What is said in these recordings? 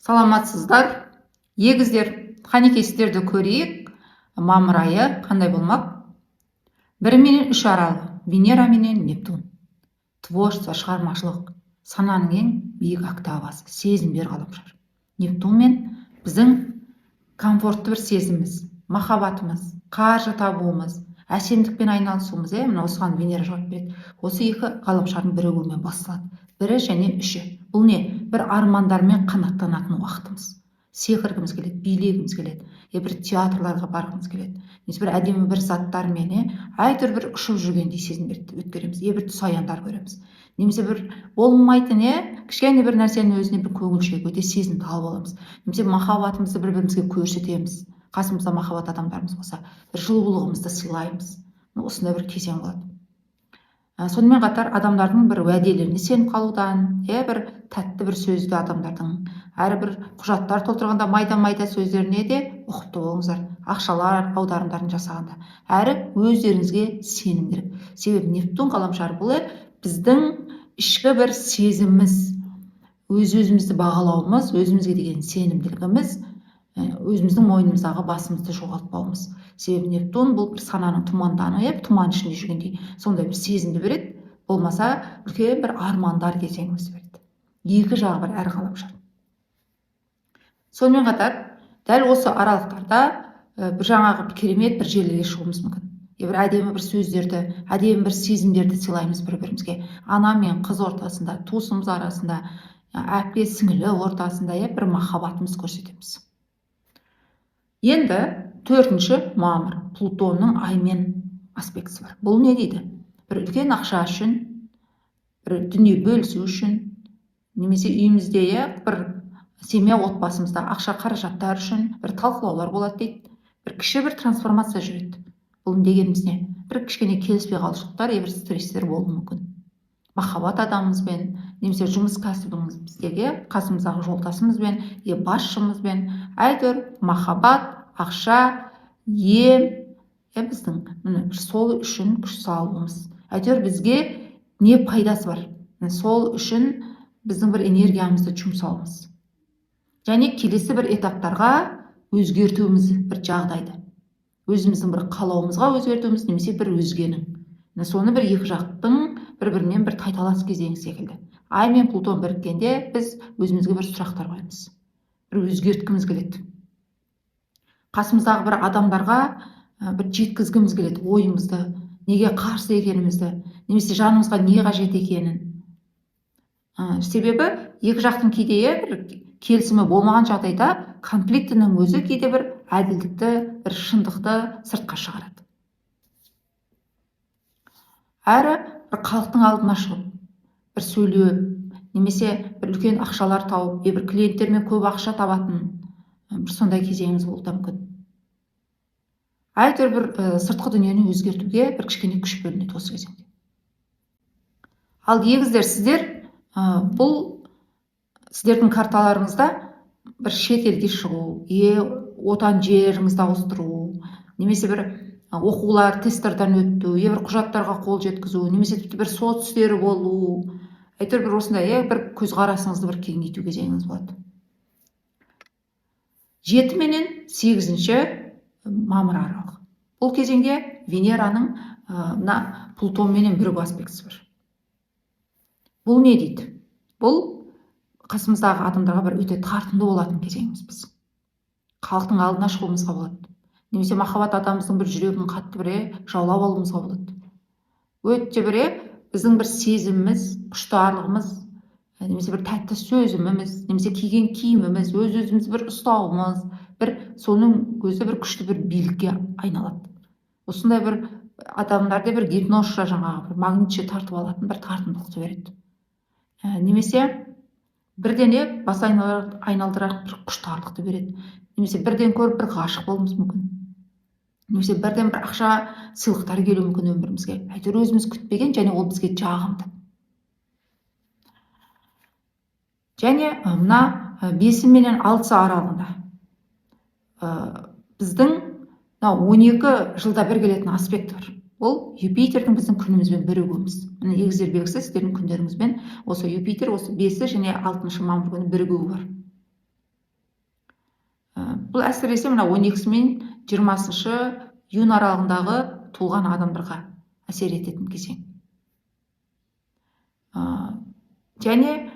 Саламатсыздар, егіздер! Қанекей, сіздерді көрейік. Мамыр айы қандай болмақ? 1 менен 3 аралығы: Венера менен Нептун. Творчество, шығармашылық, сананың ең биік октавасы, сезімдер ғаламшар. Нептунмен біздің комфортты бір сезіміміз, махаббатымыз, қаржы табуымыз, әсемдікпен айналысуымыз, иә, мына осыған Венера жауап береді. Осы екі ғаламшардың бірігуімен басталады. Бірі және үші. Бұл не? Бір армандармен қанаттанатын уақытымыз. Секіргіміз келеді, билегіміз келеді, е, бір театрларға барғымыз келеді немесе бір әдемі бір заттармен, е, әйтеуір бір ұшып жүргендей сезімдерді өткереміз, е, бір түс аяндар көреміз немесе бір болмайтын, е, кішкене бір нәрсенің өзіне бір көңілшек, өте сезімтал боламыз немесе махаббатымызды бір бірімізге көрсетеміз. Қасымызда махаббат адамдарымыз болса, бір жылулығымызды сыйлаймыз. Осындай бір кезең болады. Сонымен қатар адамдардың бір уәделеріне сеніп қалудан, иә, бір тәтті бір сөзді адамдардың, әрбір құжаттар толтырғанда майда майда сөздеріне де ұқыпты болыңыздар. Ақшалар аударымдарын жасағанда әрі өздеріңізге сенім керек. Себебі Нептун ғаламшары бұл, біздің ішкі бір сезіміміз, өз өзімізді бағалауымыз, өзімізге деген сенімділігіміз, өзіміздің мойнымыздағы басымызды жоғалтпауымыз. Себебі Нептун бұл бір сананың тұмандануы, иә, тұман ішінде жүргендей сондай бір сезімді береді. Болмаса үлкен бір армандар кезеңімізді береді. Екі жағы бар әр ғаламшар. Сонымен қатар дәл осы аралықтарда бір жаңағы бір керемет бір жерлерге шығуымыз мүмкін. Бір әдемі бір сөздерді, әдемі бір сезімдерді сыйлаймыз бір бірімізге. Ана мен қыз ортасында, туысымыз арасында, әпке сіңілі ортасында, иә, бір махаббатымыз көрсетеміз. Енді 4 мамыр Плутонның Аймен аспектісі бар. Бұл не дейді? Бір үлкен ақша үшін, бір дүние бөлісу үшін немесе үйімізде, иә, бір семья, отбасымызда ақша қаражаттар үшін бір талқылаулар болады дейді. Бір кіші бір трансформация жүреді. Бұл дегеніміз не? Бір кішкене келіспей қалушылықтар, бір стресстер болуы мүмкін махаббат адамымызбен немесе жұмыс кәсібіміздегі қасымыздағы жолдасымызбен, е, басшымызбен. Әйтеуір махаббат, ақша, ем, иә, біздің міне сол үшін күш салуымыз. Әйтеуір бізге не пайдасы бар, сол үшін біздің бір энергиямызды жұмсауымыз және келесі бір этаптарға өзгертуіміз, бір жағдайды өзіміздің бір қалауымызға өзгертуіміз немесе бір өзгенің. Соны бір екі жақтың бір бірінен бір тайталас кезеңі секілді. Ай мен Плутон біріккенде біз өзімізге бір сұрақтар қоямыз, бір өзгерткіміз келеді, қасымыздағы бір адамдарға бір жеткізгіміз келеді ойымызды, неге қарсы екенімізді немесе жанымызға не қажет екенін. Себебі екі жақтың кейде, иә, бір келісімі болмаған жағдайда конфликтінің өзі кейде бір әділдікті, бір шындықты сыртқа шығарады. Әрі бір халықтың алдына шығып бір сөйлеп немесе бір үлкен ақшалар тауып, е, бір клиенттермен көп ақша табатын бір сондай кезеңіміз болуы да мүмкін. Әйтеуір бір сыртқы дүниені өзгертуге бір кішкене күш бөлінеді осы кезеңде. Ал егіздер, сіздер, бұл сіздердің карталарыңызда бір шет елге шығу, е, отан жеріңізді ауыстыру немесе бір оқулар, тесттерден өту, е, бір құжаттарға қол жеткізу немесе тіпті бір сот істері болу. Әйтеуір бір осындай, е, бір көзқарасыңызды бір кеңейту кезеңіңіз болады 7 менен 8 мамыр аралығы. Бұл кезеңде Венераның мына Плутонменен бірігу аспектісі бар. Бұл не дейді? Бұл қасымыздағы адамдарға бір өте тартымды болатын кезеңіміз. Біз халықтың алдына шығуымызға болады немесе махаббат адамымыздың бір жүрегін қатты бір, жаулап алуымызға болады. Өте бір, біздің бір сезіміміз, құштарлығымыз немесе бір тәтті сөзіміз немесе киген киіміміз, өз өзімізді бір ұстауымыз, бір соның өзі бір күшті бір билікке айналады. Осындай бір адамдарды бір гипнозша, жаңағы бір магнитше тартып алатын бір тартымдылықты береді. Немесе бірден, бас айналдырар бір құштарлықты береді немесе бірден көріп бір ғашық болуымыз мүмкін немесе бірден бір ақша, сыйлықтар келуі мүмкін өмірімізге. Әйтеуір өзіміз күтпеген және ол бізге жағымды. Және мына 5 менен 6 аралығында біздің мына 12 жылда бір келетін аспект бар. Ол Юпитердің біздің күнімізбен бірігуіміз. Міне, егіздер белгісі, сіздердің күндеріңізбен осы Юпитер осы 5 және 6 мамыр күні бірігуі бар. Бұл әсіресе мына 12-сі мен 20 июнь аралығындағы туылған адамдарға әсер ететін кезең. Және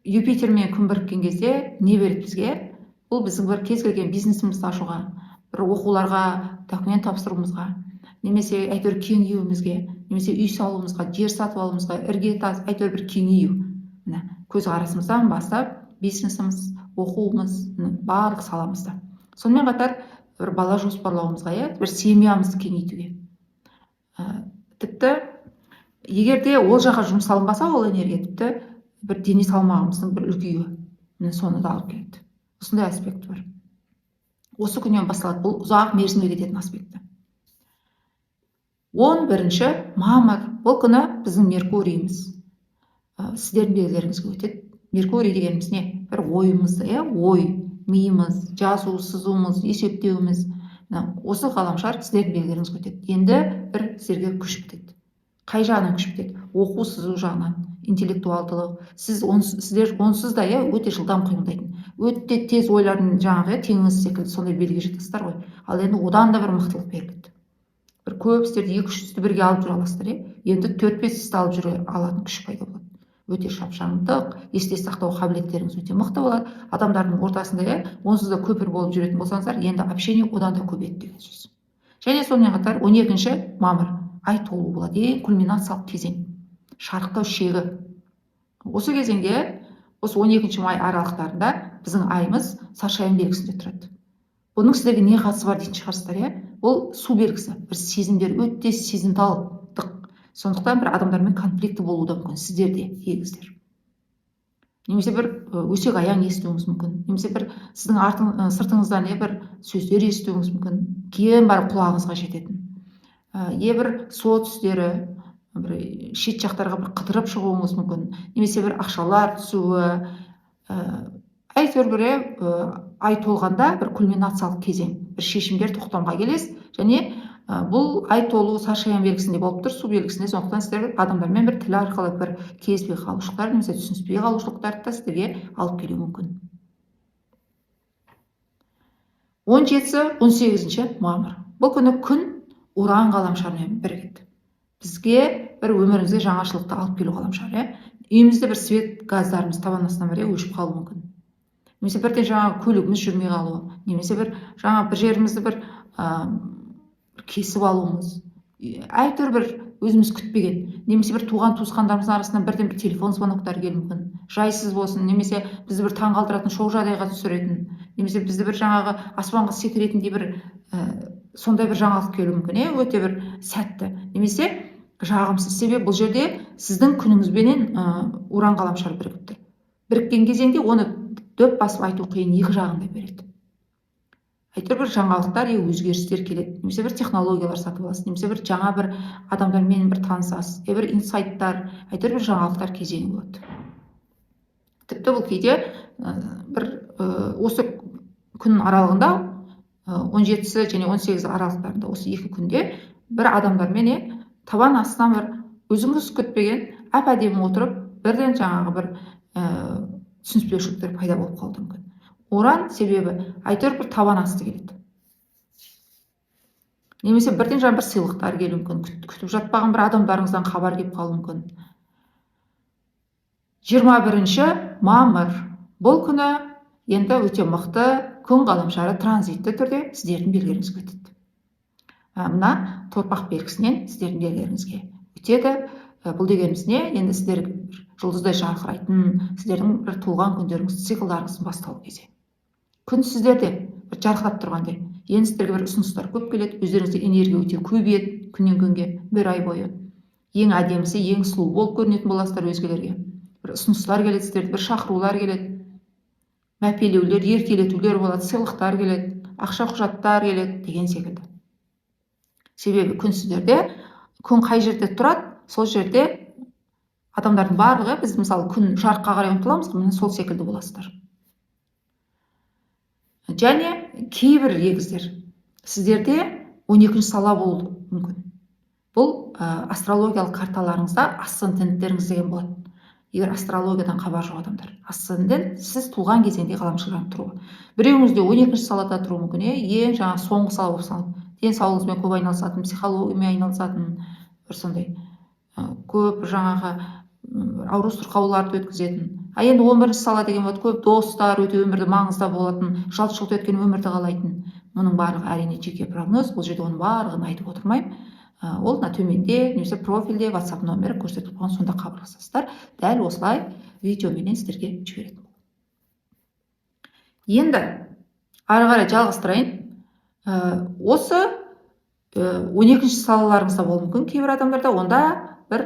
Юпитер мен Күн біріккен кезде не береді бізге? Бұл біздің бір кез келген бизнесімізді ашуға, бір оқуларға документ тапсыруымызға, немесе әйтеуір кеңеюімізге, немесе үй салуымызға, жер сатып алуымызға, іргетас, әйтеуір бір кеңею. Міне, көзқарасымыздан бастап бизнесіміз, оқуымыз, барлық саламызда. Сонымен қатар бір бала жоспарлауымызға, иә, бір семьямызды кеңейтуге. Тіпті егер де ол жаққа жұмсалынбаса, ол энергия тіпті бір дене салмағымыздың бір үлкеюі, міне, соны да алып келеді. Осындай аспект бар. Осы күннен басталады. Бұл ұзақ мерзімге кететін аспекті. 11 мамыр. Бұл күні біздің Меркурийіміз сіздердің белгілеріңізге өтеді. Меркурий дегеніміз не? Бір ойымызды, иә, ой, миымыз, жазу, сызуымыз, есептеуіміз. Мына осы ғаламшар сіздердің белгілеріңізге өтеді. Енді бір сіздерге күш бітеді. Қай жағынан күш бітеді? Оқу, сызу жағынан, интеллектуалдылық. Сіздер онсыз да, иә, өте жылдам қимылдайтын, өте тез ойлардың жаңағы, иә, теңіз секілді сондай белгіге жатасыздар ғой. Ал енді одан да бір мықтылық беріледі. Бір көп істерді, екі үш істі бірге алып жүре аласыздар, иә. Енді төрт бес істі алып жүре алатын күш пайда болады. Өте шапшаңдық, есте сақтау қабілеттеріңіз өте мықты болады. Адамдардың ортасында, иә, онсыз да көпір болып жүретін болсаңыздар, енді общение одан да көбейеді деген сөз. Және сонымен қатар 12 мамыр ай толу болады, ең кульминациялық кезең, шарықтау шегі. Осы кезеңде, осы 12 май аралықтарында біздің айымыз Саршаян белгісінде тұрады. Бұның сіздерге не қатысы бар дейтін шығарсыздар, иә. Ол су белгісі, бір сезімдер, өте сезімталдық. Сондықтан бір адамдармен конфликті болуы да мүмкін сіздерде, егіздер. Немесе бір өсек аяң естуіңіз мүмкін, немесе бір сіздің сыртыңыздан, не, бір сөздер естуіңіз мүмкін, кейін барып құлағыңызға жететін. Е, бір сот істері, бір шет жақтарға бір қыдырып шығуыңыз мүмкін, немесе бір ақшалар түсуі, әйтеуір бір, ай толғанда бір кульминациялық кезең, бір шешімдер, тоқтамға келесіз. Және бұл ай толу Саршаян белгісінде болып тұр, су белгісінде. Сондықтан сіздер адамдармен бір тіл арқылы бір келіспей қалушылықтар немесе түсініспей қалушылықтарды да сіздерге алып келуі мүмкін. 17-сі, 18 мамыр. Бұл күні Күн Уран ғаламшарымен бірігеді. Бізге бір өмірімізге жаңашылдықты алып келу ғаламшар, иә. Үйімізде бір свет, газдарымыз табан астынан бір, иә, өшіп қалуы мүмкін, немесе бірден жаңағы көлігіміз жүрмей қалуы, немесе бір жаңа бір жерімізді бір кесіп алуымыз, әйтеуір бір өзіміз күтпеген, немесе бір туған туысқандарымыздың арасынан бірден бір телефон звоноктары келуі мүмкін, жайсыз болсын, немесе бізді бір таңғалдыратын шок жағдайға түсіретін, немесе бізді бір жаңағы аспанға секіретіндей бір сондай бір жаңалық келуі мүмкін, иә, өте бір сәтті немесе жағымсыз. Себебі бұл жерде сіздің күніңізбенен Уран ғаламшары бірігіп тұр. Біріккен кезеңде оны дөп басып айту қиын, екі жағын да береді. Әйтеуір бір жаңалықтар, е, өзгерістер келеді, немесе бір технологиялар сатып аласыз, немесе бір жаңа бір адамдармен бір танысасыз, е, бір инсайттар, әйтеуір бір жаңалықтар кезеңі болады. Тіпті бұл кейде бір осы күн аралығында, 17-сі және 18-і аралықтарында, осы екі күнде бір адамдармен, е, табан астынан бір өзіңіз күтпеген, әп әдемі отырып, бірден жаңағы бір түсініспеушіліктер пайда болып қалуы мүмкін. Уран себебі әйтеуір бір табан асты келеді, немесе бірден жаңа бір сыйлықтар келуі мүмкін, күтіп жатпаған бір адамдарыңыздан хабар келіп қалуы мүмкін. 21 мамыр. Бұл күні енді өте мықты Күн ғаламшары транзитті түрде сіздердің белгілеріңізге өтеді. Мына торпақ белгісінен сіздердің белгілеріңізге өтеді. Бұл дегеніміз не? Енді сіздер бір жұлдыздай жарқырайтын, сіздердің бір туылған күндеріңіз, циклдарыңыздың басталу кезі. Күн сіздерде бір жарқырап тұрғандай. Енді сіздерге бір ұсыныстар көп келеді, өздеріңізде энергия өте көбейеді күннен күнге бір ай бойы. Ең әдемісі, ең сұлу болып көрінетін боласыздар өзгелерге. Бір ұсыныстар келеді сіздерге, бір шақырулар келеді, мәпелеулер, еркелетулер болады, сыйлықтар келеді, ақша, құжаттар келеді деген секілді. Себебі күн сіздерде, күн қай жерде тұрады, сол жерде адамдардың барлығы, біз мысалы күн жарыққа қарай ұмтыламыз ғой, міне, сол секілді боласыздар. Және кейбір егіздер, сіздерде 12 сала болуы мүмкін. Бұл астрологиялық карталарыңызда асценденттеріңіз деген болады. Егер астрологиядан хабар жоқ адамдар, асцендент сіз туған кезеңде ғаламшарлардың тұруы. Біреуіңізде 12 салада тұруы мүмкін, иә, ең жаңағы соңғы сала болып саналады. Денсаулығыңызбен көп айналысатын, психологиямен айналысатын, бір сондай көп жаңағы ауру сырқауларды өткізетін. А енді 11 сала деген болады, көп достар, өте өмірді маңызды болатын, жалт жұлт еткен өмірді қалайтын. Мұның барлығы, әрине, жеке прогноз, бұл жерде оның барлығын айтып отырмаймын. Ол мына төменде немесе профильде WhatsApp номері көрсетіліп қойған, сонда хабарласасыздар. Дәл осылай видеоменен сіздерге жіберетін. Енді ары қарай жалғастырайын. Осы 12 салаларыңызда болуы мүмкін кейбір адамдарда. Онда бір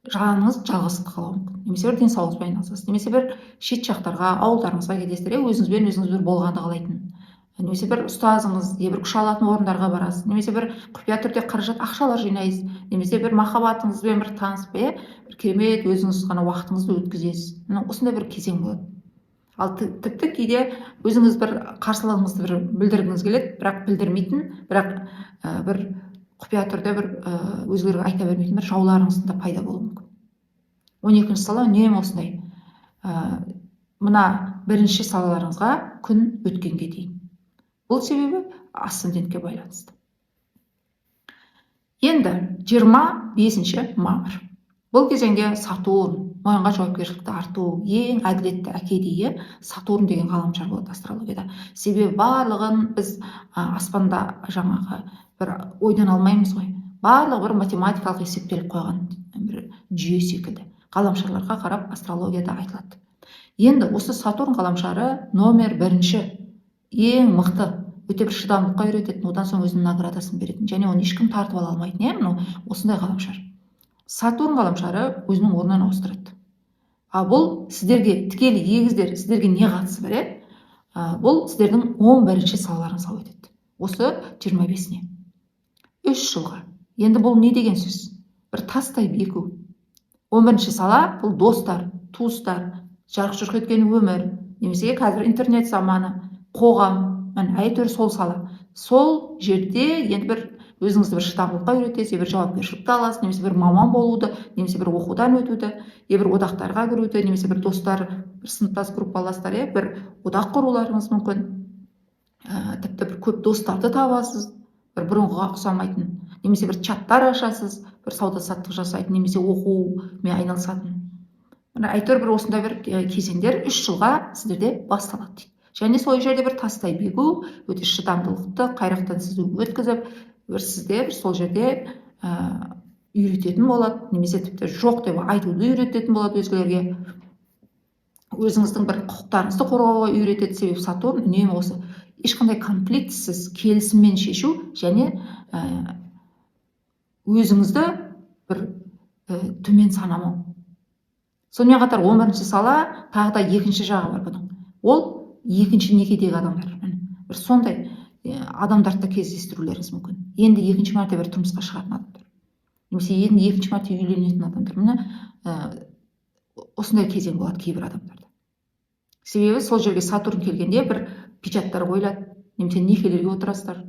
жаныңыз жалғыздыққа қалуы мүмкін, немесе бір денсаулығыңызбен айналысасыз, немесе бір шет жақтарға, ауылдарыңызға кетесіздер, иә, өзіңізбен өзіңіз бір болғанды қалайтын, немесе бір ұстазыңыз, не бір күш алатын орындарға барасыз, немесе бір құпия түрде қаражат, ақшалар жинайсыз, немесе бір махаббатыңызбен бір танысып, иә, бір керемет өзіңіз ғана уақытыңызды өткізесіз. Міне, осындай бір кезең болады. Ал тіпті кейде өзіңіз бір қарсылығыңызды бір білдіргіңіз келеді, бірақ білдірмейтін, бірақ бір құпия түрде бір өзгелерге айта бермейтін бір жауларыңыздың да пайда болуы мүмкін. 12 сала үнемі осындай. Мына бірінші салаларыңызға күн өткенге дейін. Бұл себебі асцендентке байланысты. Енді 25 мамыр. Бұл кезеңде Сатурн мойынға жауапкершілікті арту, ең әділетті әкедей Сатурн деген ғаламшар болады астрологияда. Себебі барлығын біз аспанда жаңағы бір ойдан алмаймыз ғой. Барлығы бір математикалық есептеліп қойған бір жүйе секілді. Ғаламшарларға қарап астрологияда айтылады. Енді осы Сатурн ғаламшары номер бірінші, ең мықты, өте бір шыдамдылыққа үйрететін, одан соң өзінің наградасын беретін және оны ешкім тартып ала алмайтын, иә, мынау осындай ғаламшар. Сатурн ғаламшары өзінің орнын ауыстырады. А бұл сіздерге тікелей, егіздер, сіздерге не қатысы бар, иә? Бұл сіздердің 11 салаларыңызға өтеді. Осы 25-іне. 3 жылға. Енді бұл не деген сөз? Бір тастай беку. 11 сала бұл достар, туыстар, жарқ жұрқ еткен өмір, немесе қазір интернет заманы, қоғам, міне, әйтеуір сол сала. Сол жерде енді бір өзіңізді бір шыдамдылыққа үйретесіз, бір жауапкершілікті аласыз, немесе бір маман болуды, немесе бір оқудан өтуді, е бір одақтарға кіруді, немесе бір достар, бір сыныптас, группаластар, иә, бір одақ құруларыңыз мүмкін. Тіпті бір көп достарды табасыз, бір бұрынғыға ұқсамайтын, немесе бір чаттар ашасыз, бір сауда саттық жасайтын, немесе оқумен айналысатын. Міне, әйтеуір бір осындай бір кезеңдер 3 жылға сіздерде басталады дейді. Және сол жерде бір тастай беку, өте шыдамдылықты, қайрақтан сізді өткізіп, бір сізде бір сол жерде үйрететін болады, немесе тіпті жоқ деп айтуды үйрететін болады өзгелерге. Өзіңіздің бір құқықтарыңызды қорғауға үйретеді, себебі Сатурн үнемі осы ешқандай конфликтсіз келісіммен шешу және өзіңізді бір төмен санамау. Сонымен қатар 11 сала тағы да екінші жағы бар бұның. Ол екінші некедегі адамдар. Міне, бір сондай адамдарды да кездестірулеріңіз мүмкін. Енді екінші мәрте бір тұрмысқа шығатын адамдар, немесе енді екінші мәрте үйленетін адамдар. Міне, осындай кезең болады кейбір адамдарда. Себебі сол жерге Сатурн келгенде бір печаттар қойылады, немесе некелерге отырасыздар,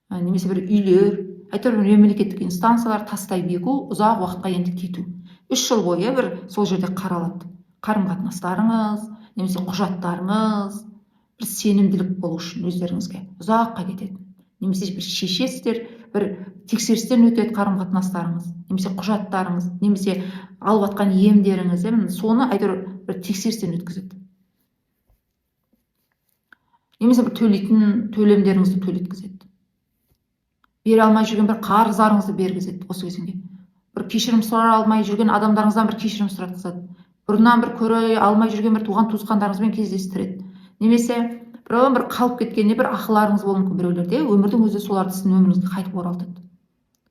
немесе бір үйлер, әйтеуір бір мемлекеттік инстанциялар, тастай беку, ұзақ уақытқа енді кету. 3 жыл бойы бір сол жерде қаралады. Қарым қатынастарыңыз, немесе құжаттарыңыз, бір сенімділік болу үшін өздеріңізге ұзаққа кетеді. Немесе бір шешесіздер, бір тексерістен өтеді қарым қатынастарыңыз, немесе құжаттарыңыз, немесе алып жатқан емдеріңіз, иә, міне, соны әйтеуір бір тексерістен өткізеді. Немесе бір төлейтін төлемдеріңізді төлеткізеді. Бере алмай жүрген бір қарыздарыңызды бергізеді осы кезеңде. Бір кешірім сұрай алмай жүрген адамдарыңыздан бір кешірім сұратқызады. Бұрыннан бір көре алмай жүрген бір туған туысқандарыңызбен кездестіреді. Немесе біреудің бір қалып кеткен не бір ақыларыңыз болуы мүмкін біреулерде, өмірдің өзі соларды сіздің өміріңізге қайтып оралтады.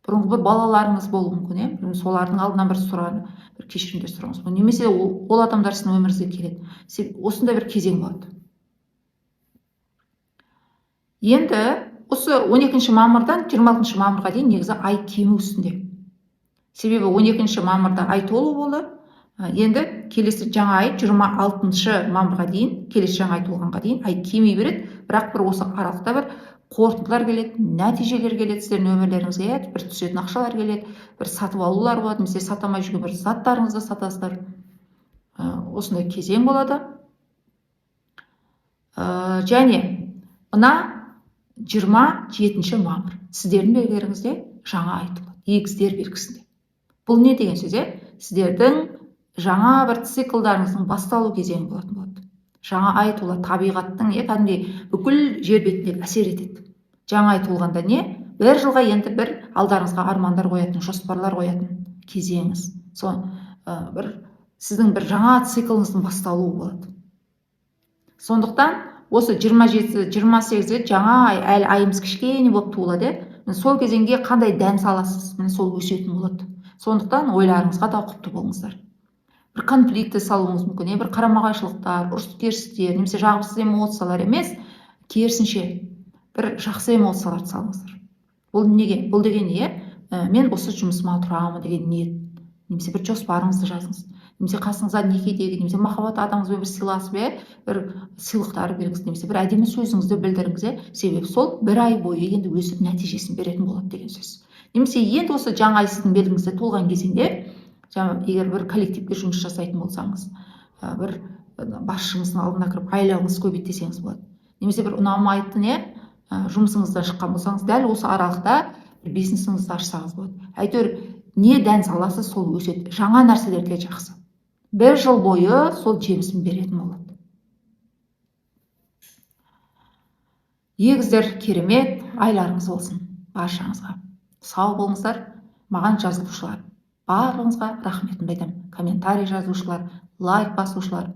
Бұрынғы бір балаларыңыз болуы мүмкін, иә, солардың алдынан бір сұра, бір кешірімдер сұрауыңыз мүмкін. Немесе ол адамдар сіздің өміріңізге келеді. Осындай бір кезең болады. Енді осы 12 мамырдан 26 мамырға дейін негізі ай кему үстінде. Себебі 12 мамырда ай толу болды. Енді келесі жаңа ай 26 мамырға дейін, келесі жаңа ай толғанға дейін ай кеми береді. Бірақ бір осы аралықта бір қорытындылар келеді, нәтижелер келеді сіздердің өмірлеріңізге, иә, бір түсетін ақшалар келеді, бір сатып алулар болады, немесе сата алмай жүрген бір заттарыңызды сатасыздар. Осындай кезең болады. Және мына 27 мамыр сіздердің белгілеріңізде жаңа ай туылады, егіздер белгісінде. Бұл не деген сөз, Сіздердің жаңа бір циклдарыңыздың басталу кезеңі болатын болады. Жаңа ай туылады, табиғаттың, кәдімгідей бүкіл жер бетінде әсер етеді. Жаңа ай туылғанда не? Бір жылға енді бір алдарыңызға армандар қоятын, жоспарлар қоятын кезеңіңіз. Сол бір сіздің бір жаңа циклыңыздың басталуы болады. Сондықтан осы 27, 28-де жаңа ай, әлі айымыз кішкене болып туылады, Сол кезеңге қандай дән саласыз, міне сол өсетін болады. Сондықтан ойларыңызға да ұқыпты болыңыздар. Бір конфликті салуыңыз мүмкін, бір қарама-қайшылықтар, ұрыс-керістер, немесе жағымсыз эмоциялар емес, керісінше бір жақсы эмоцияларды салыңыздар. Бұл неге? Бұл деген не? Мен осы жұмысыма тұрамын деген ниет, немесе бір жоспарыңызды жазыңыз, немесе қасыңызда некедегі, немесе махаббат адамыңызбен бір сыйласып, бір сыйлықтар беріңіз, немесе бір әдемі сөзіңізді білдіріңіз, Себебі сол бір ай бойы енді өсіп нәтижесін беретін болады деген сөз. Немесе енді осы жаңа ай сіздің белгіңізде толған кезеңде, жаңа егер бір коллективте жұмыс жасайтын болсаңыз, бір басшыңыздың алдына кіріп айлығыңызды көбейт десеңіз болады. Немесе бір ұнамайтын, жұмысыңыздан шыққан болсаңыз, дәл осы аралықта бір бизнесіңізді ашсаңыз болады. Әйтеуір не дән саласыз, сол өседі. Жаңа нәрселерге жақсы. Бір жыл бойы сол жемісін беретін болады. Егіздер, керемет айларыңыз болсын баршаңызға. Сау болыңыздар. Маған жазылушылар, барлығыңызға рахметімді айтамын. Комментарий жазушылар, лайк басушылар.